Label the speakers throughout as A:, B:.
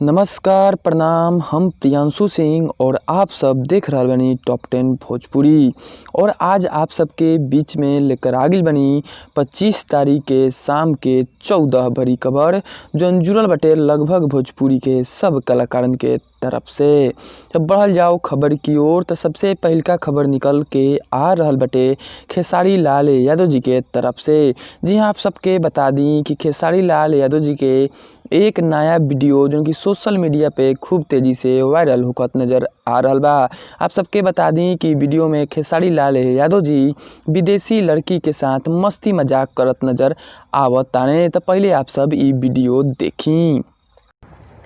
A: नमस्कार प्रणाम। हम प्रियांशु सिंह और आप सब देख रहल बानी टॉप 10 भोजपुरी। और आज आप सबके बीच में लेकर आ गइल बानी 25 तारीख के शाम के 14 बड़ी खबर जौन जुड़ल बाटे लगभग भोजपुरी के सब कलाकारन के तरफ से। तो बढ़ल जाओ खबर की ओर। तो सबसे पहिलका खबर निकल के आ रहल बाटे खेसारी लाल यादव जी के तरफ से। जी हाँ, आप सबके बता दी कि खेसारी लाल यादव जी के एक नया वीडियो जो कि सोशल मीडिया पे खूब तेजी से वायरल होखत नज़र आ रहल बा। आप सबके बता दी कि वीडियो में खेसारी लाल यादव जी विदेशी लड़की के साथ मस्ती मजाक करत नज़र आवत ताने। तो पहले आप सब ई वीडियो देखी।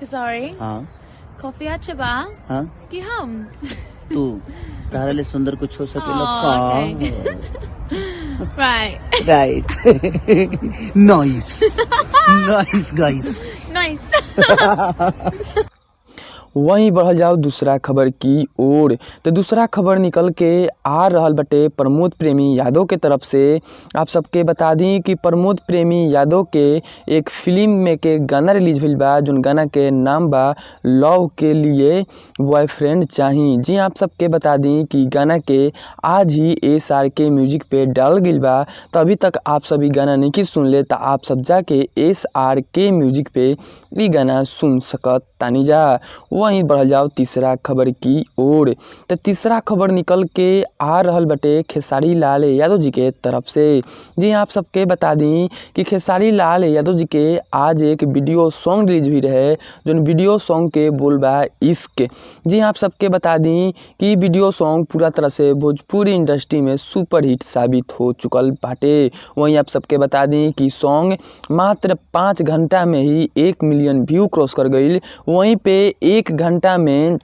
B: Sorry.
C: हाँ।
B: कॉफी अच्छा बा
C: हाँ।
B: कि हम?
C: तू तारा ले सुंदर कुछ हो सकेला
B: Oh,
C: का?
B: okay. Right.
C: Right, nice nice guys.
B: Nice.
A: वहीं बढ़ल जाओ दूसरा खबर की ओर। तो दूसरा खबर निकल के आ रहल बटे प्रमोद प्रेमी यादव के तरफ से। आप सबके बता दी कि प्रमोद प्रेमी यादव के एक फिल्म में के गाना रिलीज भइल बा जोन गाना के नाम बा लव के लिए बॉयफ्रेंड चाही। जी आप सबके बता दी कि गाना के आज ही SRK music पे डाल गइल बा। तो अभी तक आप सब ई गाना नहीं सुन ले तो आप सब जाके SRK music पे ई गाना सुन सकत तानी जा। वहीं बढ़ल जाओ तीसरा खबर की ओर। तो तीसरा खबर निकल के आ रहल बटे खेसारी लाल यादव जी के तरफ से। जी आप सबके बता दी कि खेसारी लाल यादव जी के आज एक वीडियो सॉन्ग रिलीज भी रहे जोन वीडियो सॉन्ग के बोल बा इश्क। जी आप सबके बता दी कि वीडियो सॉन्ग पूरा तरह से भोजपुरी इंडस्ट्री में सुपर हिट साबित हो चुकल बाटे। वहीं आप सबके बता दी कि सॉन्ग मात्र 5 घंटा में ही 1 मिलियन व्यू क्रॉस कर गई। वहीं पे 1 घंटा में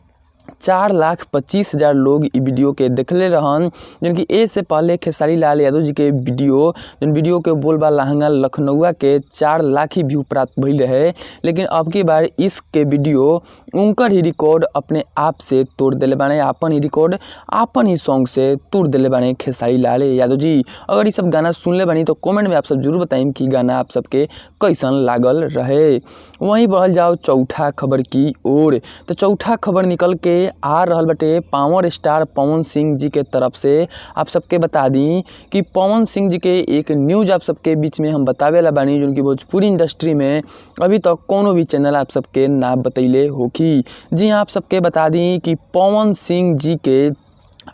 A: 4,25,000 लोग ई वीडियो के देखले रहन। जौन कि ए से पहले खेसारी लाल यादव जी के वीडियो जौन वीडियो के बोल बा लहंगा लखनऊआ के 4 लाख ही व्यू प्राप्त भइल रहे, लेकिन अब की बार इसके वीडियो उनकर ही रिकॉर्ड अपने आप से तोड़ दिले बाने, आपन ही रिकॉर्ड आपन ही सॉन्ग से तोड़ दिले बाने खेसारी लाल यादव जी। अगर ये सब गाना सुनले बानी तो कमेंट में आप सब जरूर बताइम कि गाना आप सबके कैसन लागल रहे। वहीं बढ़ल जाओ चौथा खबर की ओर। तो चौथा खबर निकल के आ रहल बटे पावर स्टार पवन सिंह जी के तरफ से। आप सबके बता दी कि पवन सिंह जी के एक न्यूज आप सबके बीच में हम बतावेला बानी जोन कि भोजपुरी इंडस्ट्री में अभी तक कोनो भी चैनल आप सबके ना बतैले होखी। जी आप सबके बता दी कि पवन सिंह जी के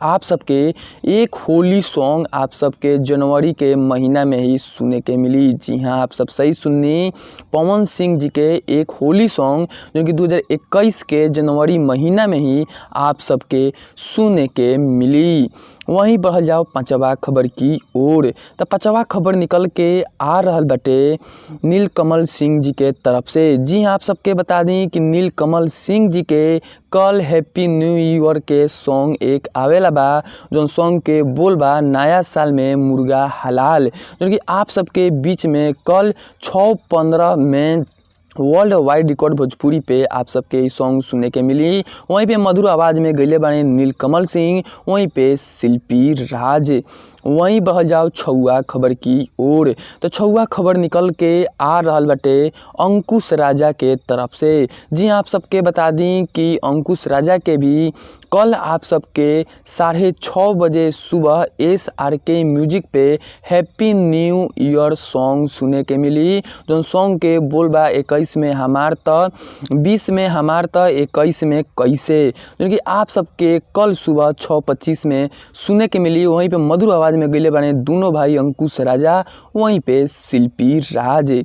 A: आप सबके एक होली सॉन्ग आप सबके जनवरी के महीना में ही सुने के मिली। जी हाँ, आप सब सही सुननी, पवन सिंह जी के एक होली सॉन्ग जो कि 2021 के जनवरी महीना में ही आप सबके सुने के मिली। वहीं बढ़ल जाओ पाँचवा खबर की ओर। तो पाँचवा खबर निकल के आ रहल बटे नीलकमल सिंह जी के तरफ से। जी हाँ, आप सबके बता दी कि नीलकमल सिंह जी के कल हैप्पी न्यू ईयर के सॉन्ग एक आवेला बा जोन सॉन्ग के बोल बा नया साल में मुर्गा हलाल, जो कि आप सबके बीच में कल 6:15 में वर्ल्ड वाइड रिकॉर्ड भोजपुरी पे आप सबके सॉन्ग सुने के मिली। वहीं पे मधुर आवाज़ में गईले बाने नीलकमल सिंह, वहीं पे शिल्पी राज। वहीं बहल जाओ छुआ खबर की ओर। तो छुआ खबर निकल के आ रहल बटे अंकुश राजा के तरफ से। जी आप सबके बता दी कि अंकुश राजा के भी कल आप सबके 6:30 बजे सुबह SRK music पे हैप्पी न्यू ईयर सॉन्ग सुने के मिली जोन सॉन्ग के बोल बा 21 में हमार त 20 में हमार त 21 में कैसे, जो कि आप सबके कल सुबह 6:25 में सुने के मिली। वहीं पे मधुर आवाज़ में गईले बने दोनों भाई अंकुश राजा, वहीं पे शिल्पी राज।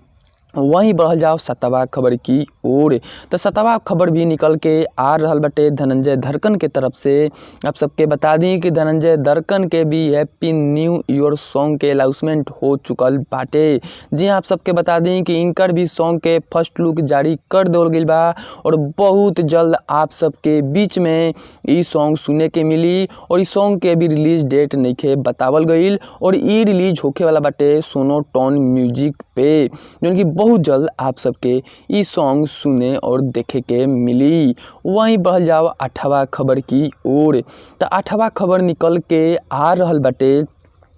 A: वहीं बढ़ल जाओ सतवा खबर की ओर। तो सतवा खबर भी निकल के आ रहल बटे धनंजय धड़कन के तरफ से। आप सबके बता दी कि धनंजय धड़कन के भी हैप्पी न्यू ईयर सॉन्ग के अनाउंसमेंट हो चुकल बाटे। जी आप सबके बता दी कि इनकर भी सॉन्ग के फर्स्ट लुक जारी कर देवल गइल बा और बहुत जल्द आप सबके बीच में ई सॉन्ग सुने के मिली। और इस सॉन्ग के भी रिलीज डेट नइखे बतावल गइल और ई रिलीज होखे वाला बाटे सोनोटोन म्यूजिक पे, जोन कि बहुत जल्द आप सबके ई सॉन्ग सुने और देखे के मिली। वहीं बढ़ल जाओ आठवां खबर की ओर। तो आठवां खबर निकल के आ रहल बाटे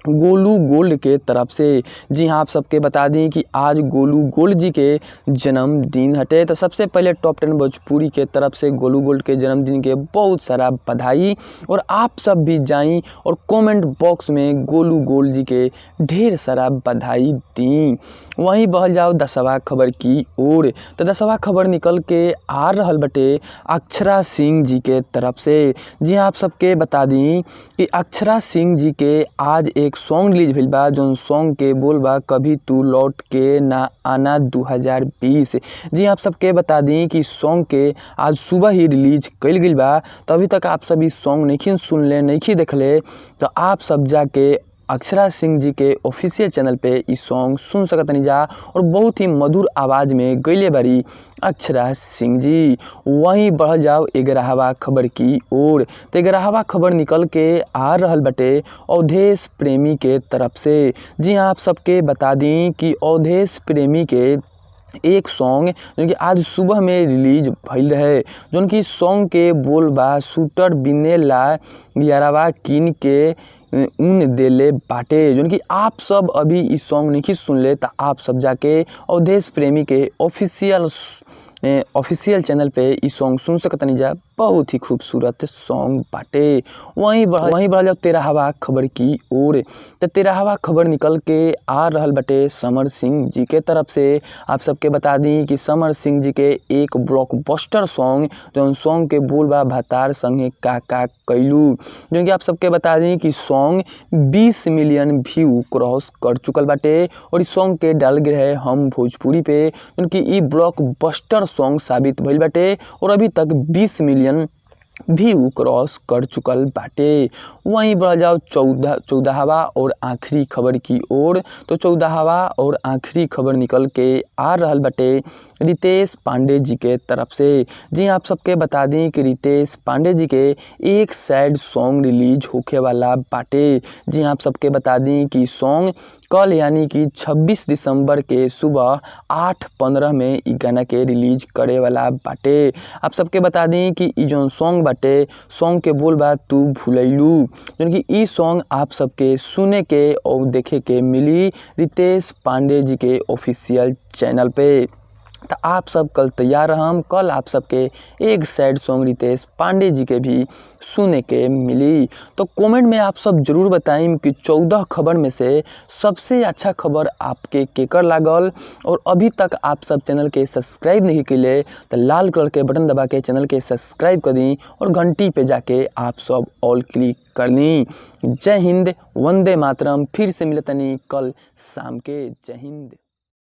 A: गोलू गोल्ड के तरफ से। जी हाँ, आप सबके बता दी कि आज गोलू गोल्ड जी के जन्मदिन हटे। तो सबसे पहले टॉप 10 भोजपुरी के तरफ से गोलू गोल्ड के जन्मदिन के बहुत सारा बधाई और आप सब भी जाई और कमेंट बॉक्स में गोलू गोल्ड जी के ढेर सारा बधाई दी। वहीं बहल जाओ 10वां खबर की ओर। तो 10वां खबर निकल के आ रहल बटे अक्षरा सिंह जी के तरफ से। जी हाँ, आप सबके बता दी कि अक्षरा सिंह जी के आज एक सॉन्ग रिलीज भइल बा, जौन सॉन्ग के बोल बा कभी तू लौट के ना आना 2020। जी आप सबके बता दी कि सॉन्ग के आज सुबह ही रिलीज कइल गइल बा। तो अभी तक आप सब इस सॉन्ग नहीं सुनले, नहीं देखले तो आप सब जाके अक्षरा सिंह जी के ऑफिशियल चैनल पे इस सॉन्ग सुन सकतनी जा और बहुत ही मधुर आवाज़ में गैले बारी अक्षरा सिंह जी। वहीं बढ़ल जाओ 11वां खबर की ओर। तो 11वां खबर निकल के आ रहल बटे अवधेश प्रेमी के तरफ से। जी हाँ, आप सबके बता दी कि अवधेश प्रेमी के एक सॉन्ग जो कि आज सुबह में रिलीज भइल रहे, जौन कि सॉन्ग के बोल बा शूटर बिनेला यारवा किन के ऊन देले बाटे, जौन कि आप सब अभी इस सॉन्ग नहीं सुनले तो आप सब जाके अवधेश प्रेमी के ऑफिशियल चैनल पे इस सॉन्ग सुन सकतनी जा। बहुत ही खूबसूरत सॉन्ग बाटे। वहीं बढ़ जाओ 13वां खबर की ओर। तो 13वां खबर निकल के आ रहल बटे समर सिंह जी के तरफ से। आप सबके बता दी कि समर सिंह जी के एक ब्लॉकबस्टर सॉन्ग जौन सॉन्ग के बोल बा भतार संगे का का कैलू, जो कि आप सबके बता दी कि सॉन्ग 20 मिलियन व्यू क्रॉस कर चुकल बाटे और इस सॉन्ग के डाल गए रहे हम भोजपुरी पे, जौन कि ई ब्लॉकबस्टर सॉन्ग साबित भइल बाटे और अभी तक 20 मिलियन व्यू क्रॉस कर चुकल बाटे। वहीं बढ़ जाओ 14वां और आखिरी खबर की ओर। तो 14वां और आखिरी खबर निकल के आ रहल बाटे रितेश पांडे जी के तरफ से। जी आप सबके बता दी कि रितेश पांडे जी के एक सैड सॉन्ग रिलीज होखे वाला बाटे। जी आप सबके बता दी कि सॉन्ग कल यानी कि 26 दिसंबर के सुबह 8:15 में इ गाना के रिलीज करे वाला बाटे। आप सबके बता दी कि इ जौन सॉन्ग बाटे सॉन्ग के बोल बा तू भुलैलू, जौन कि इ सॉन्ग आप सबके सुने के और देखे के मिली रितेश पांडे जी के ऑफिशियल चैनल पे। तो आप सब कल तैयार रहम, कल आप सबके एक सैड सॉन्ग रितेश पांडे जी के भी सुने के मिली। तो कमेंट में आप सब जरूर बताइम कि 14 खबर में से सबसे अच्छा खबर आपके केकर लागल। और अभी तक आप सब चैनल के सब्सक्राइब नहीं कैले तो लाल कलर के बटन दबा के चैनल के सब्सक्राइब कर दी और घंटी पे जाके आप सब ऑल क्लिक कर ली। जय हिंद, वंदे मातरम। फिर से मिलतनी कल शाम के। जय हिंद।